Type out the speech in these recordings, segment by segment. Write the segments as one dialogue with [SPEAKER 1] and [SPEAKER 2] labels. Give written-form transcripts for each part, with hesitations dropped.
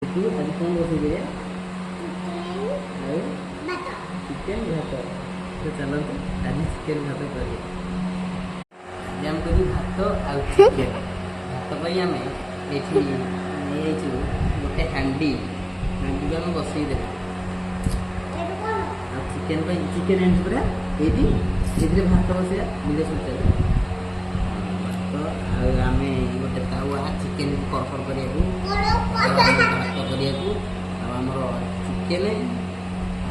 [SPEAKER 1] ତୁ ଆଜି କ'ଣ ରୋଷେଇ କରିବା? ଆଉ ଚିକେନ୍ ଭାତ। ତ ଚାଲନ୍ତୁ, ଆଜି ଚିକେନ୍ ଭାତ କରିବା। ଆଜି ଆମେ କରିବୁ ଭାତ ଆଉ ଚିକେନ୍। ଭାତ ପାଇଁ ଆମେ ଏଇଠି ନେଇଯାଇଛୁ ଗୋଟେ ହାଣ୍ଡି। ହାଣ୍ଡିକୁ ଆମେ ବସେଇ ଦେବୁ। ଆଉ ଚିକେନ୍ ପାଇଁ ଚିକେନ୍ ଆଣିଛୁ ପୁରା ଏଇଠି। ଏଇଥିରେ ଭାତ ବସେଇବା। ଭିଡ଼ିଓ ସୁଟ୍ ଚାଲିବ। ଭାତ ଆଉ ଆମେ ଗୋଟେ ତାୱା, ଚିକେନ୍କୁ କର କରିବାକୁ ଆଉ ଭାତ କରିବାକୁ। ଆଉ ଆମର ଚିକେନ୍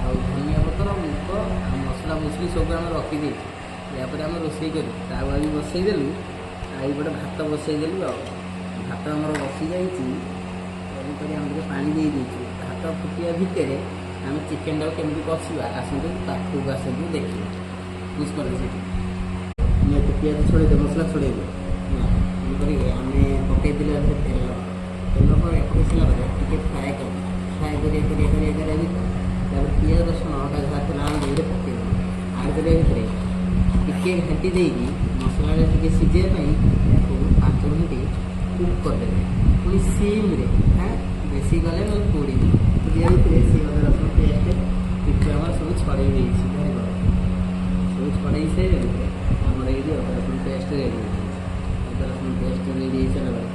[SPEAKER 1] ଆଉ ଧନିଆ ପତ୍ର, ମୁଗ ଆଉ ମସଲା ମସଲି ସବୁ ଆମେ ରଖିଦେଇଛୁ। ୟାପରେ ଆମେ ରୋଷେଇ କରିବୁ। ତାୱା ବି ବସେଇଦେଲୁ ଆଉ ଏଇପଟେ ଭାତ ବସେଇଦେଲୁ। ଆଉ ଭାତ ଆମର ବସିଯାଇଛି। ତେଣୁକରି ଆମେ ଟିକେ ପାଣି ଦେଇ ଦେଇଛୁ। ଭାତ ଫୁଟିବା ଭିତରେ ଆମେ ଚିକେନଟାକୁ କେମିତି କଷିବା, ଆସନ୍ତୁ, ପାଖକୁ ଆସନ୍ତୁ, ଦେଖିବା। ବୁଝିପାରିଲେ? ସେଠି ନିହାତି ପିଆଜ ଛଡ଼େଇ ଦେ, ମସଲା ଛଡ଼େଇ ଦେ ହେଲା। ତେଣୁକରି ଆମେ ପକେଇଦେଲେ ଏଥିରେ ତେଲ। ତେଲ ପରେ ପକେଇ ସାରିଲା ପରେ ଟିକେ ଫ୍ରାଏ କରିଦେବା। ଫ୍ରାଏ କରିବା କରିବା କରିବା କରିବା ଭିତରେ ତାପରେ ପିଆଜ, ରସୁଣ, ଅଦା ଯାହା ଥିଲା ଆମେ ଧୀରେ ପକେଇଦେବୁ। ଆଡ଼୍ କରିବା ଭିତରେ ଟିକେ ଘାଣ୍ଟି ଦେଇକି ମସଲାଟା ଟିକେ ସିଝିବା ପାଇଁ ତାକୁ 5 ମିନିଟ୍ କୁକ୍ କରିଦେବେ, ପୁଣି ସିମ୍ରେ। ହଁ, ବେଶୀ କଲେ ନହେଲେ ପୋଡ଼ିଯିବ। ପୋଡ଼ିବା ଭିତରେ ସେ ଅଦା ରସୁଣ ପେଷ୍ଟ ଟିକେ ଆମର ସବୁ ଛଡ଼େଇ ଦେଇଛି। ଜାଣିଲ, ସବୁ ଛଡ଼େଇ ସାରିଲା ଭିତରେ ଆମର ଏଇଠି ଅଦା ରସୁଣ ପେଷ୍ଟ ରେଡ଼ି ହେଇଯାଇଛି। ଅଦା ରସୁଣ ପେଷ୍ଟ ରେଡ଼ି ହେଇସାରିଲା ପରେ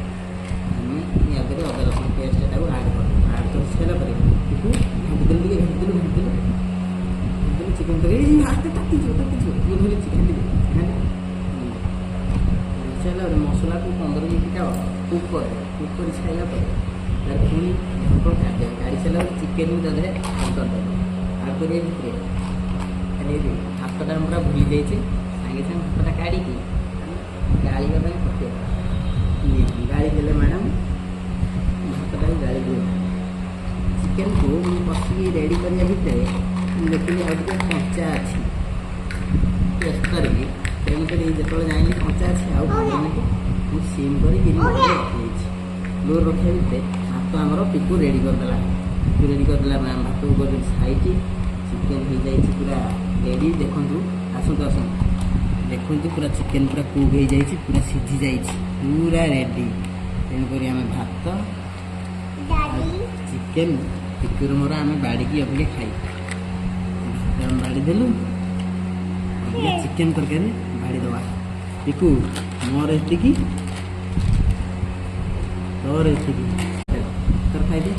[SPEAKER 1] ଆମେ ୟା ଦେହରେ ଅଦା ରସୁଣ ପେଷ୍ଟଟାକୁ ଆଡ଼୍ କରିଦେବୁ। ଆଡ଼୍ କରିସାରିଲା ପରେ ଟିକେ ଘାଣ୍ଟି ଦେଲୁ, ଟିକେ ଘାଣ୍ଟି ଦେଲୁ, ଘାଣ୍ଟି ଦେଲୁ, ଘାଣ୍ଟି ଦେଲୁ। ଚିକେନ୍ ତରକାରୀ ହାତ ତାତିଯିବ, ତାତିଯିବ। ମୁଁ ଧରିଛି, ଘାଣ୍ଟି ଦେ, ଘାଣ୍ଟି ସାରିଲା ପରେ ମସଲାକୁ 15 ମିନିଟ୍ କାଳ କୁକ୍ କରିଦେବେ। କୁକ୍ କରି ସାରିଲା ପରେ ତାର ପୁଣି ଢାଙ୍କ କାଢ଼ିଦେବେ। କାଢ଼ି ସାରିଲା ପରେ ଚିକେନ୍କୁ ତା ଦେହରେ ଆଡ଼୍ କରିଦେବେ। ଆଡ଼୍ କରିବା ଭିତରେ ଖାଲି ଏଇଠି ଭାତଟା ଆମେ ପୁରା ଭୁଲି ଯାଇଛେ। ସାଙ୍ଗେ ସାଙ୍ଗେ ଭାତଟା କାଢ଼ିକି ଆମେ ଗାଳିବା ପାଇଁ ପକେଇବା। ନିଅ, ଗାଳି ଦେଲେ ମ୍ୟାଡ଼ାମ୍। ଭାତଟାକୁ ଗାଳି ଦିଅ। ଚିକେନ୍କୁ ମୁଁ କଷିକି ରେଡ଼ି କରିବା ଭିତରେ ମୁଁ ଦେଖିଲି ଆଉ ଟିକେ କଞ୍ଚା ଅଛି ଟେଷ୍ଟ କରିକି। ତେଣୁକରି ଯେତେବେଳେ ଜାଣିଲି କଞ୍ଚା ଅଛି, ଆଉ 15 ମିନିଟ୍ ମୁଁ ସିମ୍ କରିକି ଲୋରେ ରଖିଦେଇଛି। ଲୋରେ ରଖିବା ଭିତରେ ଭାତ ଆମର ପିକୁ ରେଡ଼ି କରିଦେଲା। ପିକୁ ରେଡ଼ି କରିଦେଲା ମ୍ୟାମ୍। ଭାତକୁ କରିଦେଲି ସାଇଟି। ଚିକେନ୍ ହେଇଯାଇଛି ପୁରା ରେଡ଼ି। ଦେଖନ୍ତୁ, ଆସନ୍ତୁ, ଆସନ୍ତୁ, ଦେଖନ୍ତୁ। ପୁରା ଚିକେନ୍ ପୁରା କୁକ୍ ହେଇଯାଇଛି, ପୁରା ସିଝି ଯାଇଛି, ପୁରା ରେଡ଼ି। ତେଣୁକରି ଆମେ ଭାତ ଚିକେନ୍ ପିକୁର ମୋର ଆମେ ବାଡ଼ିକି ଅବିକା ଖାଇବୁ। ଭାତ ଆମେ ବାଡ଼ି ଦେଲୁ, ଅବିକା ଚିକେନ୍ ତରକାରୀ ବାଡ଼ି ଦେବା। ପିକୁ, ମୋର ଏତିକି, ତୋର ଏତିକି, ତୋର ଖାଇଦେ।